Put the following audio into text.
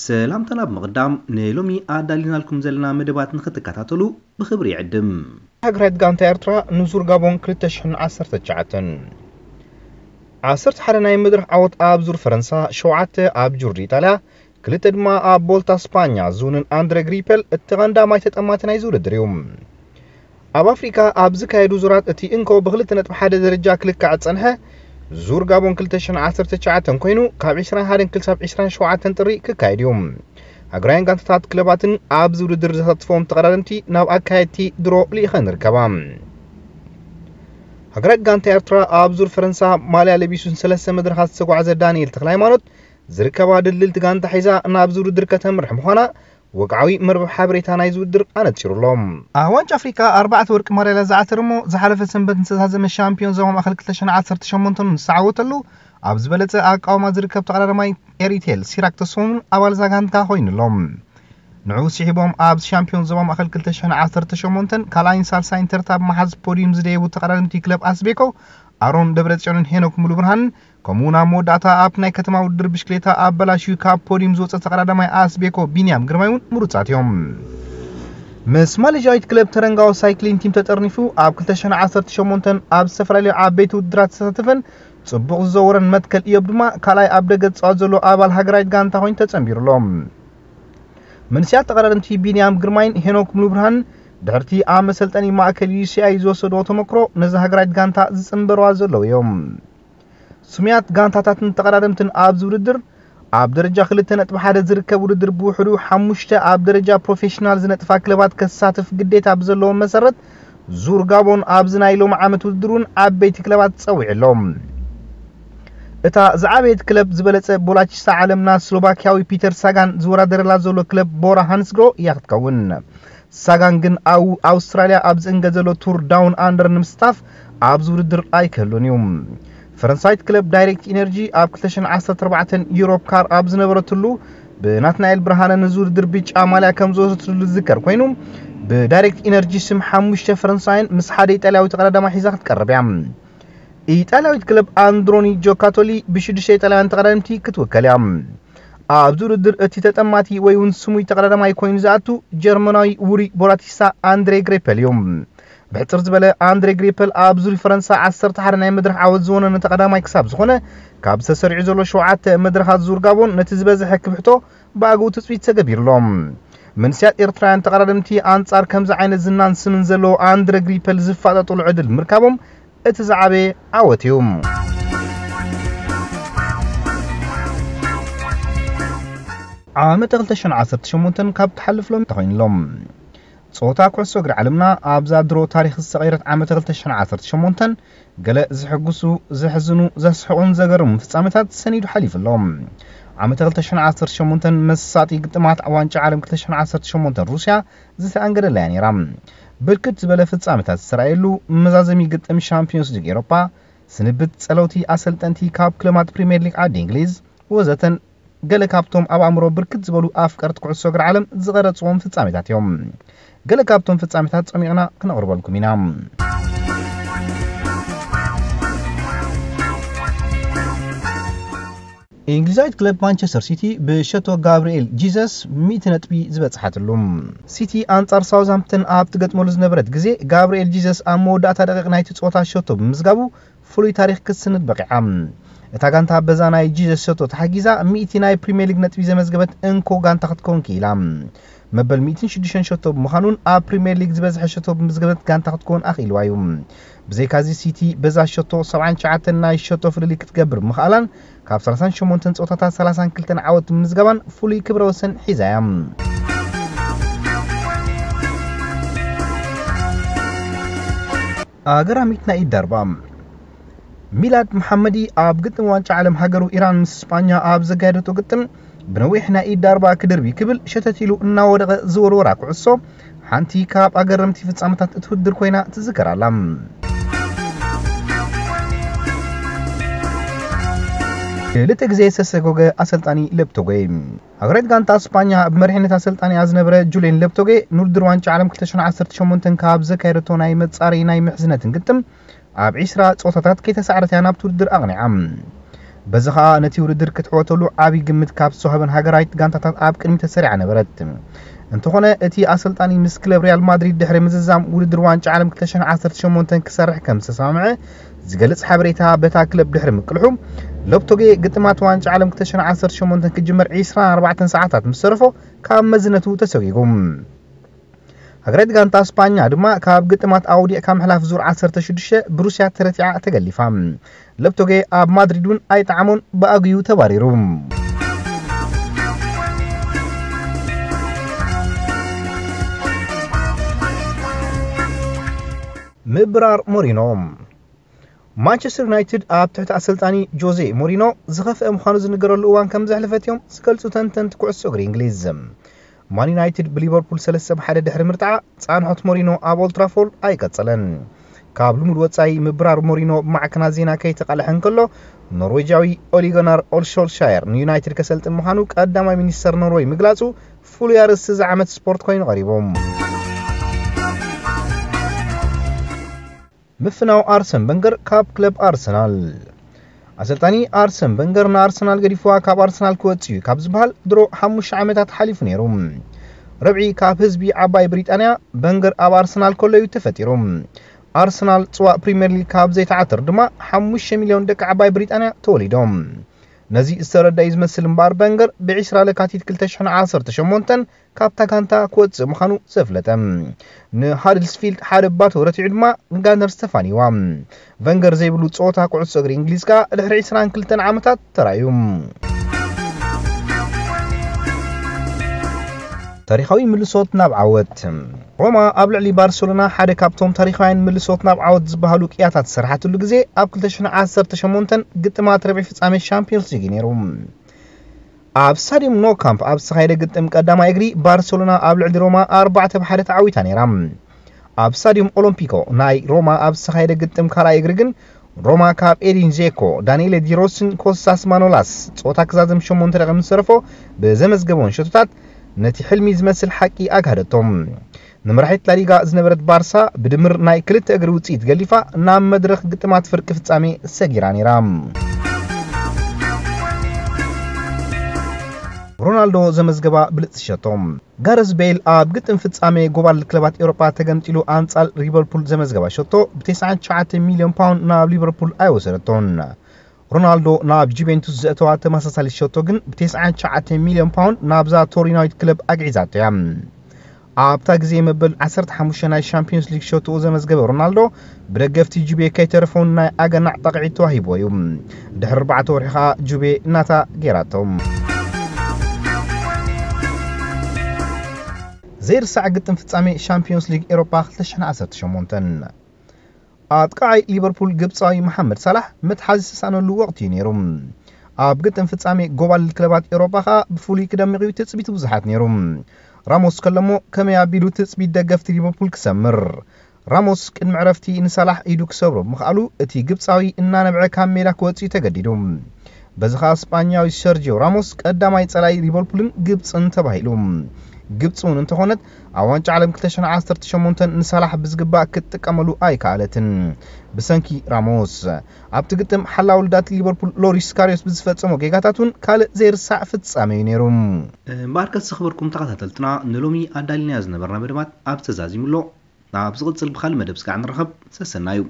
ሰላምታና ብምቕዳም ንሎሚ ኣዳሊናልኩም ዘለና መደባት ንኽትከታተሉ ብኽብሪ ይዕድም። ሃገራዊት ጋንታ ኤርትራ ንዙር ጋቦን ክልተ ሽሕን ዓሰርተ ትሽዓተን። ዓሰርተ ሓደ ናይ መድረኽ ዓወት ኣብ ዙር ፈረንሳ፣ ሸውዓተ ኣብ ጁር ኢጣልያ፣ ክልተ ድማ ኣብ ቦልታ ስፓኛ። ዙንን ኣንድረ ግሪፐል እቲ ቀንዳማይ ተጠማቲ ናይዚ ውድድር እዩ። ኣብ ኣፍሪካ ኣብ ዝካየዱ ዙራት እቲ እንኮ ብክልተ ነጥቢ ሓደ ደረጃ ክልካዕ ዝጸንሐ ዙር ጋቦን ክልተ ሽሕን ዓሰርተ ትሽዓተን ኮይኑ፣ ካብ ዕስራን ሓደን ክሳብ ዕስራን ሸውዓተን ጥሪ ክካየድ እዩ። ሃገራውያን ጋንታታት ክለባትን ኣብዚ ውድድር ዘሳትፎም ተቐዳደምቲ ናብ ኣካየድቲ ድሮ ልኢኸን ይርከባ። ሃገራዊት ጋንታ ኤርትራ ኣብ ዙር ፈረንሳ ማልያ ለቢሱ ንሰለስተ መድረኻት ዝተጓዕዘ ዳንኤል ተክለሃይማኖት ዝርከባ ድልድልቲ ጋንታ ሒዛ ናብዚ ውድድር ከተምርሕ ምዃና ወግዓዊ መርበብ ሓበሬታ ናይዚ ውድድር ኣነጺሩሎም። ኣብ ዋንጫ ኣፍሪካ ኣርባዕተ ወርቂ ማዳልያ ዝዓተረ እሞ ዝሓለፈ ሰንበት ንዝተዛዘመ ሻምፒዮን ዞባ ማእኸል ክልተ ሽሕን ዓሰርተ ሸሞንተን ዝተዓወተሉ ኣብ ዝበለጸ ኣቃውማ ዝርከብ ተቐዳዳማይ ኤሪቴል ሲራክ ተስፎምን ኣባል እዛ ጋንታ ኮይኑሎም። ንዕኡ ስሒቦም ኣብ ሻምፒዮን ዞባ ማእኸል ክልተ ሽሕን ዓሰርተ ሸሞንተን ካልኣይን ሳልሳይን ተርታ ብምሓዝ ፖዲዩም ዝደየቡ ተቐዳደምቲ ክለብ ኣስቤኮ ኣሮን ደብረጽዮንን ሄኖክ ሙሉብርሃንን፣ ከምኡ እውን ኣብ መወዳእታ ኣብ ናይ ከተማ ውድድር ብሽክሌታ ኣበላሽዩ ካብ ፖዲዩም ዝወፀ ተቐዳዳማይ ኣስቤኮ ቢንያም ግርማይ እውን ምሩፃት እዮም። ምስ ማሌዥያዊት ክለብ ተረንጋኦ ሳይክሊን ቲም ተጠርኒፉ ኣብ ክልተ ሽሕን ዓሰርተ ሸሞንተን ኣብ ዝተፈላለዩ ዓበይቲ ውድድራት ዝተሳተፈን ፅቡቕ ዝዘወረን መትከል እዮብ ድማ ካልኣይ ኣብ ደገ ዝፃወት ዘሎ ኣባል ሃገራዊት ጋንታ ኮይኑ ተፀንቢሩ ኣሎ። መንስያት ተቐዳደምቲ ቢንያም ግርማይን ሄኖክ ሙሉብርሃን ድሕርቲ ኣብ መሰልጠኒ ማእከል ዩ ሲ ኣይ ዝወሰድዎ ተመክሮ ነዛ ሃገራዊት ጋንታ ዝፅንበርዋ ዘለዉ እዮም። ስሙያት ጋንታታትን ተቐዳደምትን ኣብዚ ውድድር ኣብ ደረጃ ክልተ ነጥቢ ሓደ ዝርከብ ውድድር ብውሕዱ ሓሙሽተ ኣብ ደረጃ ፕሮፌሽናል ዝነጥፋ ክለባት ከሳትፍ ግዴታ ብዘለዎም መሰረት ዙር ጋቦን ኣብዚ ናይ ሎሚ ዓመት ውድድር እውን ዓበይቲ ክለባት ጸዊዑ ኣሎ። እታ ዝዓበየት ክለብ ዝበለጸ ቦላቺስታ ዓለምና ስሎቫኪያዊ ፒተር ሳጋን ዝወዳደረላ ዘሎ ክለብ ቦራ ሃንስግሮ እያ ክትከውን። ሳጋን ግን ኣብ ኣውስትራልያ ኣብ ዝእንገ ዘሎ ቱር ዳውን ኣንደር ንምስታፍ ኣብዚ ውድድር ኣይክህሉን እዩ። ፈረንሳይት ክለብ ዳይሬክት ኢነርጂ ኣብ ክልተ ሽሕን ዓሰርተ ኣርባዕተን ዩሮፕ ካር ኣብ ዝነበረትሉ ብናትናኤል ብርሃነ ነዚ ውድድር ብጫ ማልያ ከም ዝወሰድትሉ ዝዝከር ኮይኑ፣ ብዳይሬክት ኢነርጂ ስም ሓሙሽተ ፈረንሳይን ምስ ሓደ ኢጣልያዊ ተቐዳዳማይ ሒዛ ክትቀርብ እያ። ኢጣልያዊት ክለብ ኣንድሮኒ ጆካቶሊ ብሽዱሽተ ኢጣልያውያን ተቐዳደምቲ ክትውከል እያ። ኣብዚ ውድድር እቲ ተጠማቲ ወይ እውን ስሙይ ተቐዳዳማይ ኮይኑ ዝኣቱ ጀርመናዊ ውሩይ ቦላቲስታ ኣንድሬ ግሬፐል እዩ። ብሕጽር ዝበለ ኣንድሬ ግሬፐል ኣብ ዙሪ ፈረንሳ ዓሰርተ ሓደ ናይ መድረኽ ዓወት ዝወነነ ተቐዳማይ ክሳብ ዝኾነ፣ ካብ ዝተሰሪዑ ዘሎ ሸውዓተ መድረኻት ዙር ጋቦን ነቲ ዝበዝሐ ክብሕቶ ብኣግኡ ትጽቢት ተገቢሩሎም። መንስያት ኤርትራውያን ተቐዳደምቲ ኣንጻር ከምዚ ዓይነት ዝናን ስምን ዘለዎ ኣንድረ ግሪፐል ዝፋጠጡሉ ዕድል ምርካቦም እቲ ዝዓበየ ዓወት እዩ። ዓመተ ክልተ ሽሕን ዓሰርተ ሸሞንተን ካብ ትሓልፍ ሎሚ ተኾይኑሎም። ጾታ ኩዕሶ እግሪ ዓለምና ኣብዛ ድሮ ታሪኽ ዝተቐይረት ዓመተ ክልተ ሽሕን ዓሰርተ ሸሞንተን ገለ ዝሕጉሱ፣ ዘሕዝኑ፣ ዘስሕቑን ዘገርሙን ፍጻመታት ሰኒዱ ሓሊፉ ኣሎ። ዓመተ ክልተ ሽሕን ዓሰርተ ሸሞንተን መሳጢ ግጥማት ዋንጫ ዓለም ክልተ ሽሕን ዓሰርተ ሸሞንተን ሩስያ ዝተኣንገደላ እያ ነይራ። ብርክት ዝበለ ፍጻመታት ዝተራእየሉ መዛዘሚ ግጥም ሻምፒዮንስ ሊግ ኤሮፓ፣ ስንብት ጸለውቲ ኣሰልጠንቲ ካብ ክለማት ፕሪምየር ሊግ ዓዲ እንግሊዝ ወዘተን ገለ ካብቶም ኣብ ኣእምሮ ብርክት ዝበሉ ኣፍቀርቲ ኩዕሶ እግሪ ዓለም ዝቐረጽዎም ፍጻሜታት እዮም። ገለ ካብቶም ፍጻሜታት ጸሚቕና ክነቕርበልኩም ኢና። እንግሊዛዊት ክለብ ማንቸስተር ሲቲ ብሸቶ ጋብርኤል ጂዘስ ሚእቲ ነጥቢ ዝበጽሓትሉ። ሲቲ ኣንጻር ሳውዝሃምፕተን ኣብ ትገጥመሉ ዝነበረት ግዜ፣ ጋብርኤል ጂዘስ ኣብ መወዳእታ ደቂቕ ናይቲ ጸወታ ሸቶ ብምዝጋቡ ፍሉይ ታሪኽ ክትስንድ በቒዓ። እታ ጋንታ በዛ ናይ ጂዘስ ሸቶ ተሓጊዛ ሚእቲ ናይ ፕሪምየር ሊግ ነጥቢ ዘመዝገበት እንኮ ጋንታ ክትከውን ክኢላ። መበል ሚእትን ሽዱሽተን ሸቶ ብምዃኑን ኣብ ፕሪምየር ሊግ ዝበዝሐ ሸቶ ብምዝገበት ጋንታ ክትከውን ኣኽኢልዋ እዩ። ብዘይካዚ ሲቲ በዛ ሸቶ ሰብዓን ትሽዓተን ናይ ሸቶ ፍልልይ ክትገብር ምኽኣላን ካብ ሰላሳን ሸሞንተን ጸወታታት ሰላሳን ክልተን ዓወት ብምዝጋባን ፍሉይ ክብረ ወሰን ሒዛ እያ። ኣገራሚት ናይ ኢድ ዳርባ። ሚላድ መሓመዲ ኣብ ግጥም ዋንጫ ዓለም ሃገሩ ኢራን ምስ ስጳኛ ኣብ ዘጋየደቶ ግጥም ብነዊሕ ናይ ኢድ ዳርባ ክድርቢ ክብል ሸተት ኢሉ እናወደቐ ዝወርወራ ኩዕሶ ሓንቲ ካብ ኣገረምቲ ፍጻመታት እቲ ውድድር ኮይና ትዝከር ኣላ። ክልተ ግዜ ዝተሰጎገ ኣሰልጣኒ ለብቶጎ። ሃገራዊት ጋንታ ስጳኛ ብመሪሕነት ኣሰልጣኒኣ ዝነበረ ጁልየን ለብቶጌ ንውድድር ዋንጫ ዓለም ክልተ ሽሕን ዓሰርተ ሸሞንተን ካብ ዘካየደቶ ናይ መጻረዪ ናይ ምሕዝነትን ግጥም ኣብ ዒስራ ጸወታታት ከይተሳዕረት እያ ናብቲ ውድድር ኣቕኒዓ። በዚ ኸኣ ነቲ ውድድር ክትዕወተሉ ዓብዪ ግምት ካብ ዝተዋህበን ሃገራዊት ጋንታታት ኣብ ቅድሚት ተሰሪዓ ነበረት። እንተኾነ እቲ ኣሰልጣኒ ምስ ክለብ ሪያል ማድሪድ ድሕሪ ምዝዛም ውድድር ዋንጫ ዓለም ክልተ ሽሕን ዓሰርተ ሸሞንተን ክሰርሕ ከም ዝተሰማምዐ ዝገልጽ ሓበሬታ በታ ክለብ ድሕሪ ምቅልሑ፣ ሎፕቶጌ ግጥማት ዋንጫ ዓለም ክልተ ሽሕን ዓሰርተ ሸሞንተን ክጅመር ዕስራን ኣርባዕተን ሰዓታት ምስ ተረፎ ካብ መዝነቱ ተሰጒጉ። ሃገራዊት ጋንታ ስፓኛ ድማ ካብ ግጥማት ኣውዲቕካ ምሕላፍ ዙር ዓሰርተ ሽዱሽተ ብሩስያ ተረቲዓ ተገሊፋ። ሎፕቶጌ ኣብ ማድሪድ እውን ኣይጠዓሞን፣ ብኣግኡ ተባሪሩ። ምብራር ሞሪኖ። ማንቸስተር ዩናይትድ ኣብ ትሕቲ ኣሰልጣኒ ጆዜ ሞሪኖ ዝኸፍአ ምዃኑ ዝንገረሉ እዋን ከም ዘሕለፈት እዮም ዝገልጹ ተንተንቲ ኩዕሶ እግሪ እንግሊዝ። ማን ዩናይትድ ብሊቨርፑል ሰለስተ ብ ሓደ ድሕሪ ምርታዓ፣ ጻንሖት ሞሪኖ ኣብ ኦልትራፎርድ ኣይቀጸለን። ካብ ልሙድ ወጻኢ ምብራር ሞሪኖ ብማዕከናት ዜና ከይተቓልሐ እንከሎ፣ ኖርዌጃዊ ኦሊጎናር ኦልሾልሻየር ንዩናይትድ ከሰልጥን ምዃኑ ቀዳማይ ሚኒስተር ኖርወይ ምግላጹ ፍሉይ ኣርእስቲ እዚ ዓመት ስፖርት ኮይኑ ቀሪቡ። ምፍናው ኣርሰን ቨንገር ካብ ክለብ ኣርሰናል። ኣሰልጣኒ ኣርሰን ቨንገር ንኣርሰናል ገዲፍዋ ካብ ኣርሰናል ክወጽእ እዩ ካብ ዝበሃል ድሮ ሓሙሽተ ዓመታት ሓሊፉ ነይሩ። ረብዒ ካብ ህዝቢ ዓባይ ብሪጣንያ ቨንገር ኣብ ኣርሰናል ከሎ እዩ ተፈጢሩ። ኣርሰናል ጽዋእ ፕሪምየር ሊግ ካብ ዘይተዓተር ድማ ሓሙሽተ ሚልዮን ደቂ ዓባይ ብሪጣንያ ተወሊዶም። ነዚ ዝተረዳ እዩ ዝመስል እምበኣር ቨንገር ብዕስራ ለካቲት ክልተ ሽሕን ዓሰርተ ሸሞንተን ካብታ ጋንታ ክወጽእ ምዃኑ ዘፍለጠ። ንሃደርስፊልድ ሓደ ባቶ ረቲዑ ድማ ንጋነርስ ተፋንይዋ። ቨንገር ዘይብሉ ጸወታ ኩዕሶ እግሪ እንግሊዝ ከኣ ድሕሪ ዕስራን ክልተን ዓመታት ተራእዩ። ታሪኻዊ ምልሶት ናብ ዓወት። ሮማ ኣብ ልዕሊ ባርሰሎና ሓደ ካብቶም ታሪኻውያን ምልሶት ናብ ዓወት ዝበሃሉ ቅያታት ዝሰርሓትሉ ግዜ ኣብ ክልተ ሽሕን ዓሰርተ ሸሞንተን ግጥማት ርብዒ ፍጻሜ ሻምፒዮንስ ሊግ እዩ ነይሩ። ኣብ ስታዲየም ኖ ካምፕ ኣብ ዝተኻየደ ግጥም ቀዳማይ እግሪ ባርሰሎና ኣብ ልዕሊ ሮማ ኣርባዕተ ብ ሓደ ተዓዊታ ነይራ። ኣብ ስታዲየም ኦሎምፒኮ ናይ ሮማ ኣብ ዝተኻየደ ግጥም ካልኣይ እግሪ ግን ሮማ ካብ ኤዲን ዜኮ፣ ዳንኤለ ዲሮስን ኮስታስ ማኖላስ ጸወታ ክዛዘም ሸሞንተ ደቂቕ ምስ ተረፎ ብዘመዝገበውን ሸቶታት ነቲ ሕልሚ ዝመስል ሓቂ ኣግሃደቶም። ንመራሒት ላሊጋ ዝነበረት ባርሳ ብድምር ናይ ክልተ እግሪ ውጽኢት ገሊፋ ናብ መድረኽ ግጥማት ፍርቂ ፍጻሜ ሰጊራ ነይራ። ሮናልዶ ዘመዝገባ ብልጽቲ ሸቶ። ጋረዝ ቤል ኣብ ግጥም ፍጻሜ ጎባል ክለባት ኤውሮጳ ተገምጢሉ ኣንጻር ሊቨርፑል ዘመዝገባ ሸቶ ብ ተስዓን ትሽዓተን ሚልዮን ፓውንድ ናብ ሊቨርፑል ኣይወሰደቶን። ሮናልዶ ናብ ጁቬንቱስ ዘእተዋ ተመሳሳሊ ሸቶ ግን ብ ተስዓን ትሽዓተን ሚልዮን ፓውንድ ናብዛ ቶሪናዊት ክለብ ኣግዒዛቶ እያ። ኣብታ ግዜ መበል ዓሰርተ ሓሙሽተ ናይ ሻምፒዮንስ ሊግ ሸቶኡ ዘመዝገበ ሮናልዶ ብደገፍቲ ጁቬ ከይተረፈውን ናይ ኣገናዕ ጣቕዒት ተዋሂብዎ እዩ። ድሕሪ ኣርባዕተ ወርሒ ኸኣ ጁቬ ናታ ገይራቶ። ዘይርሳዕ ግጥም ፍጻሜ ሻምፒዮንስ ሊግ ኤውሮጳ ክልተ ሽሕን ዓሰርተ ሸሞንተን። ኣጥቃዓይ ሊቨርፑል ግብጻዊ መሓመድ ሳላሕ መትሓዚ ዝተሳእነሉ ወቕቲ እዩ ነይሩ። ኣብ ግጥም ፍጻሜ ጎባል ክለባት ኤውሮጳ ኸኣ ብፍሉይ ክደምቕ እዩ ትጽቢት ብዙሓት ነይሩ። ራሞስ ከሎሞ ከመይ ኣቢሉ ትጽቢት ደገፍቲ ሊቨርፑል ክሰምር? ራሞስ ቅድሚ ዕረፍቲ ንሳላሕ ኢዱ ክሰብሮ ብምኽኣሉ እቲ ግብጻዊ እናነብዐ ካብ ሜዳ ክወጽእ እዩ ተገዲዱ። በዚ ኸኣ ስጳኛዊ ሰርጂዮ ራሞስ ቀዳማይ ጸላኢ ሊቨርፑልን ግብጽን ተባሂሉ። ግብጽ እውን እንተኾነት ኣብ ዋንጫ ዓለም ክልተ ሽሕን ዓሰርተ ሸሞንተን ንሳላሕ ብዝግባእ ክትጥቀመሉ ኣይከኣለትን። ብሰንኪ ራሞስ ኣብቲ ግጥም ሓላው ልዳት ሊቨርፑል ሎሪስ ካሪዮስ ብዝፈጸሞ ጌጋታት እውን ካልእ ዘይርሳዕ ፍጻሜ እዩ ነይሩ። እምበኣርከስ ዝኸበርኩም ተኸታተልትና ንሎሚ ኣዳሊናዮ ዝነበርና መደባት ኣብ ተዛዚሙ ኣሎ። ናብ ዝቕጽል ብኻልእ መደብ ስጋዕ ንራኸብ። ሰሰናዩ።